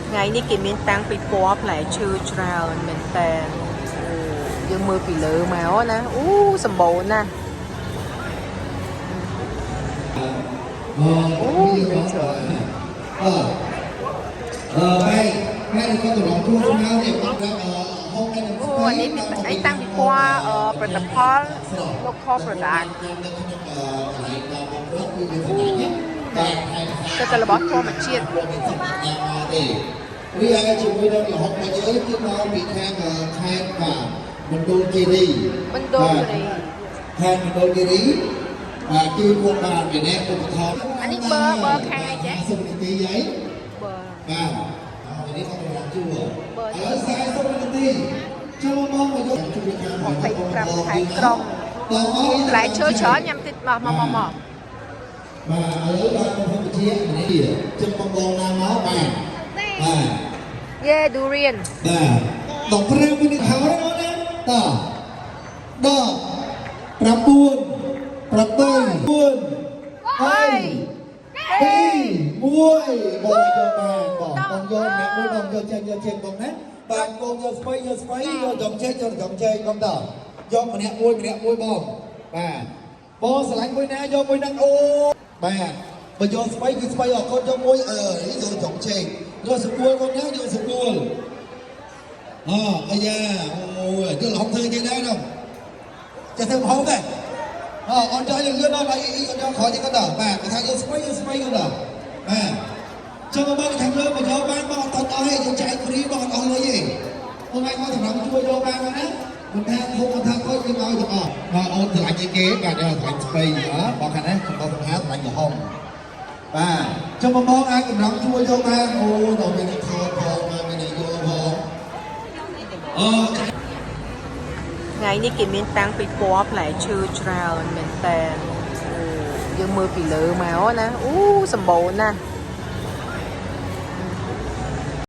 ថ្ងៃនេះគេមានតាំងពិព័រណ៍ផ្លែឈើច្រើនមែនតើអូយើងមើលពីលើមកណាអូសម្បូរណាស់ អូមានច្រើនអឺអឺបែបែក៏ត្រង់ជួស្មៅនេះបាត់ហុកឯនឹង អូអានេះមានអីតាំងពិព័រណ៍អឺផលិតផល local product នៅក្នុងកន្លែងដល់បងប្រុសគឺយើងសម្រាប់បាទថែម ទៅតែរបស់ធម្មជាតិ មានសម្រាប់ញ៉ាំមកទេរីឯជាមួយនឹងលហុករបស់យើងគឺមកពីខាងខេត្តបាទមណ្ឌលគិរី មណ្ឌលគិរី ខេត្តមណ្ឌលគិរីបាទគឺពួកបានម្នាក់ឧបត្ថម្ភ អានេះបឺបឺខាងអីចេះ 50នាទីហី បើ បាទហើយនេះក៏កម្លាំងជួរ បើ ឥឡូវ40នាទីចូលមកមកយកជួយខាង 25ខែក្រុង ដល់ ផ្លែឈើច្រើនញ៉ាំតិចមកមកមកមក បាទឥឡូវដល់កម្ពុជានេះចឹងបងបងណាមកបាទបាទ យេ durian បាទ15វិនាទីហើយណាត10 9 8 4 3 2 1បងយកបានបងបងយកម្នាក់មួយបងយកចេញយកចេញបងណាបាទបងយកស្បៃយកស្បៃយកចុងចេកយកចុងចេកបងតយកម្នាក់មួយម្នាក់មួយបងបាទបងស្រឡាញ់មួយណាយកមួយហ្នឹងអូបាទបើយកស្បៃគឺស្បៃអរគុណយកមួយអឺយកចុងចេកយកសកួលបងណាយកសកួលអអាយ៉ាអូយយកលហុកធ្វើគេដែរនោះចេះធ្វើម្ហូបដែរ អអូនយកលឿនដល់អីអូនយកក្រោយទៀតក៏ដល់បាទគេថាយកស្បៃយកស្បៃក៏ដល់បាទចុះមកខាងលើមកយកបានមកអត់តអស់ទេយើងចែកគ្រីមកអត់អស់លុយទេអូនឯងមកសម្រាប់ជួយយកបានណាមិនថាធំមិនថាខូចយើងឲ្យទាំងអស់បាទអូនស្រឡាញ់គេបាទស្រឡាញ់ស្បៃហ៎បងខាងនេះខ្ញុំបងសំហាស្រឡាញ់លហុងបាទចុះមកអាចកម្រងជួយយកបានអូដល់មានអ្នកថតផងមានអ្នកយកផងអូ ថ្ងៃនេះគេមានតាំងពិព័រណ៍ផ្លែឈើច្រើនមែនតើអូយើងមើលពីលើមកណាអូសម្បូរណាស់